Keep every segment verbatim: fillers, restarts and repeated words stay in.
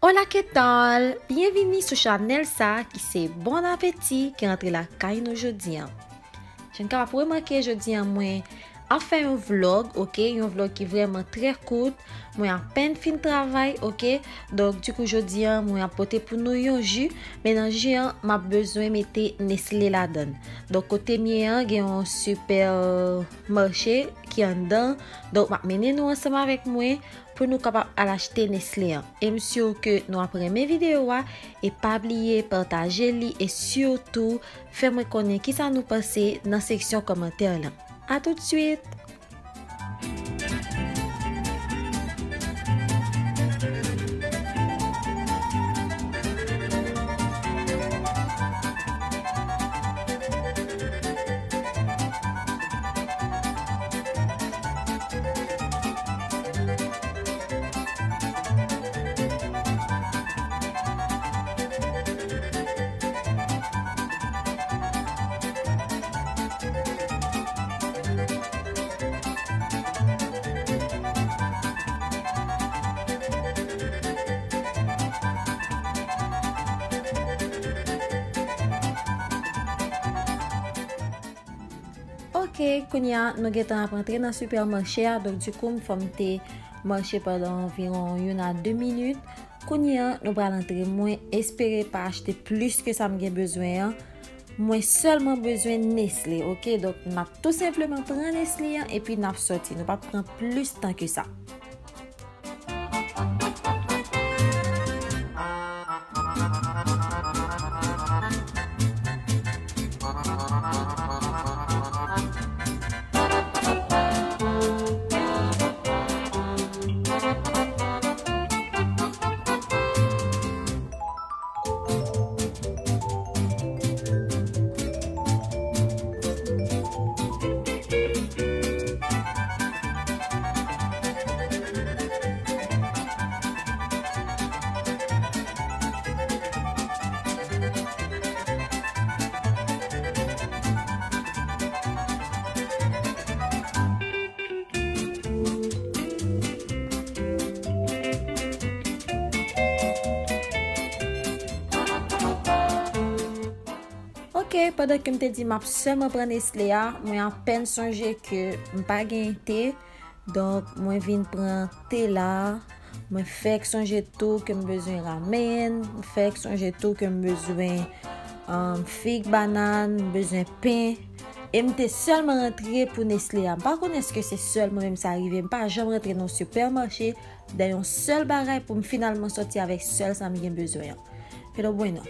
Hola, ¿qué tal? Byenvini sou chanèl sa ki se Bon Apeti ki rantre lakay nou jodi an. Jan n kapab remake, jodi an mwen ap fè yon vlog, oke? Yon vlog ki vrèman trè kout. Mwen apèn fin travay, oke? Donk, dikou, jodi an mwen ap pote pou nou yon ji, men nan ji an, m ap bezwen mete Nestlé ladan l. Donk, kote m ye an, gen yon sipèmache ki anndan. Donk, m ap mennen nou ansanm avèk mwen pou nou kapab al achte Nestlé an. E m si ke nou ap renmen videyo a, e pa bliye pataje li, e sitou fè mwen konnen kisa nou panse nan seksyon kòmantè lan. A tout swit! Oke, kounye a, nou gentan ap antre nan sipèmache a, donk, dikou, m fò m te mache pandan anviwon youn a de minit. Kounye a, nou pral antre. Mwen espere pa achte plis ke sa m gen bezwen an. Mwen sèlman bezwen Nestlé, oke? Donk, n ap tou senpleman pran Nestlé an epi n ap sòti. Nou p ap pran plis tan ke sa. Oke, pandan ke m te di m ap sèlman pran Nestlé a, mwen apèn sonje ke m pa gen te. Donk, mwen vin pran te la. Mwen fèk sonje tou ke m bezwen ramen. Mwen fèk sonje tou ke m bezwen, um, fig, banann, m bezwen pen. E m te sèlman rantre pou Nestlé a. M pa konn èske se sèl mwen menm sa rive. M pa janm rantre nan sipèmache dèyè yon sèl bagay pou m finalman sòti avèk sèl sa m gen bezwen an. Pero bueno,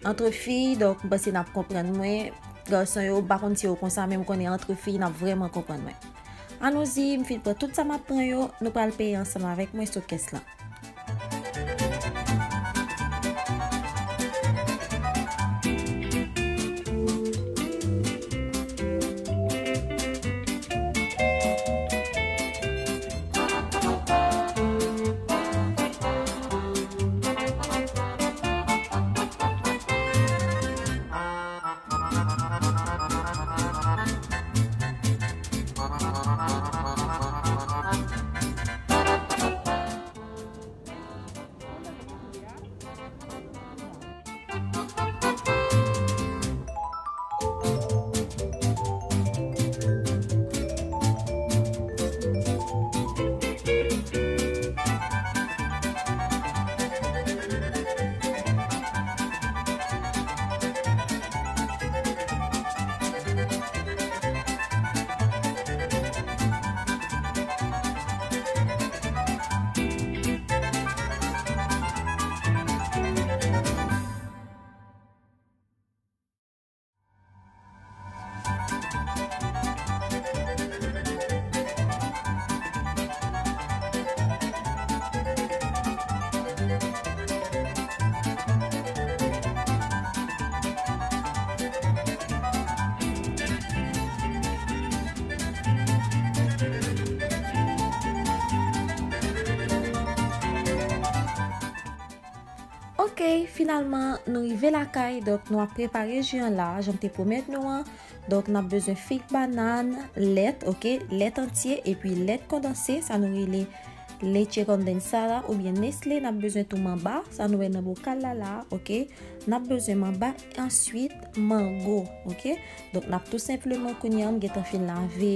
antre fi, donk, m panse n ap konprann mwen. Gason yo, m pa konn si yo konsa, men m konnen antre fi, n ap vrèman konprann mwen. Anouzi, m fin pran tout sa m ap pran yo, nou pral peye ansanm avèk mwen sou kès lan. Ok, finalman, nou rive lakay, donk nou ap prepare ji an la, jan m te pwomèt nou an. Donk, n ap bezwen fig, banann, lèt, ok, lèt antye, epi lèt kondanse, sa nou rele leche condensada oubyen Nestlé, n ap bezwen tou manba, sa nou wè nan bokal la la, oke? N ap bezwen manba, answit mango, oke? Donk, n ap tou senpleman, kounye a, m gentan fin lave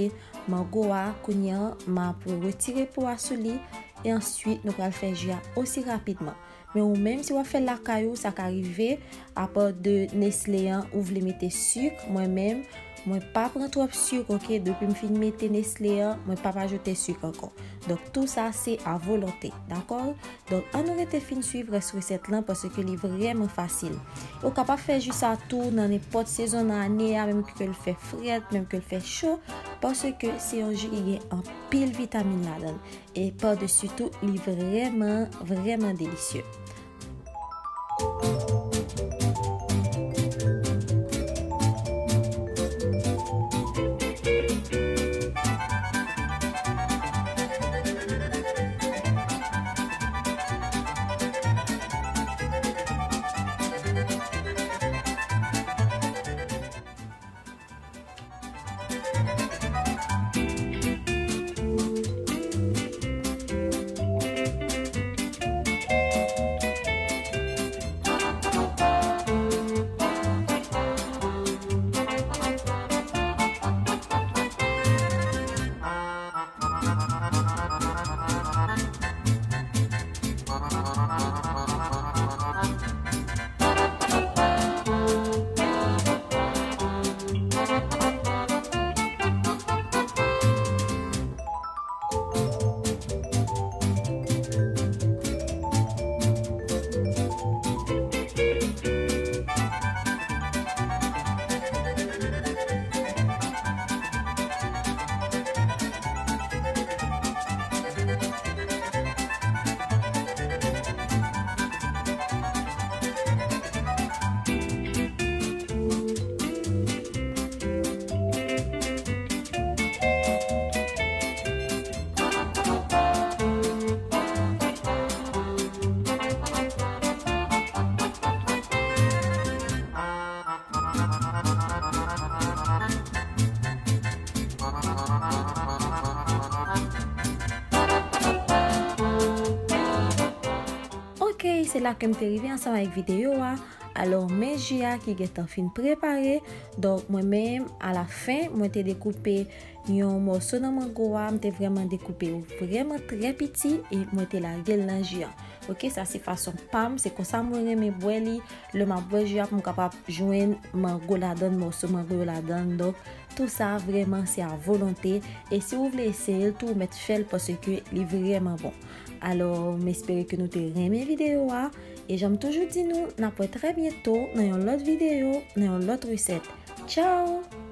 mango a, kounye a, m ap retire po a sou li, e answit, nou pral fè ji a osi rapidman. Men ou menm, si w ap fè l lakay ou, sa ka rive, apa de Nestlé an, ou vle mete sik, mwen menm, mwen pa pran twòp sik, oke? Depi m fin mete Nestlé an, mwen p ap ajoute sik ankò. Donk, tou sa, se a volonte, dakò? Donk, ann nou rete fin swiv rès resèt lan, paske li vrèman fasil. Ou kapab fè ji sa tou nan nenpòt sezon nan ane a, menm ke l fè frèt, menm ke l fè cho, paske se yon ji ki gen anpil vitamin ladan l. E pa desi tou, li vrèman, vrèman delisye. Ok, se la ke m te rive ansanm avèk videyo a. Alò, men ji a ki gentan fin prepare. Donk, mwen menm, alafen, mwen te dekoupe yon mòso nan mango a. M te vrèman dekoupe yo vrèman trè piti e mwen te lage l nan ji a. Ok, sa se fason pa m, se konsa mwen renmen bwè li. Lè m ap bwè ji a, pou m kapab jwenn mango ladan l, mòso mango yo ladan l. Donk, tou sa vrèman se a volonte. E si w vle eseye l tou, ou mèt fè l paske li vrèman bon. Alò, m espere ke nou te renmen videyo a. E jan m toujou di nou, n ap wè trè byento nan yon lòt videyo, nan yon lòt resèt. Tchao!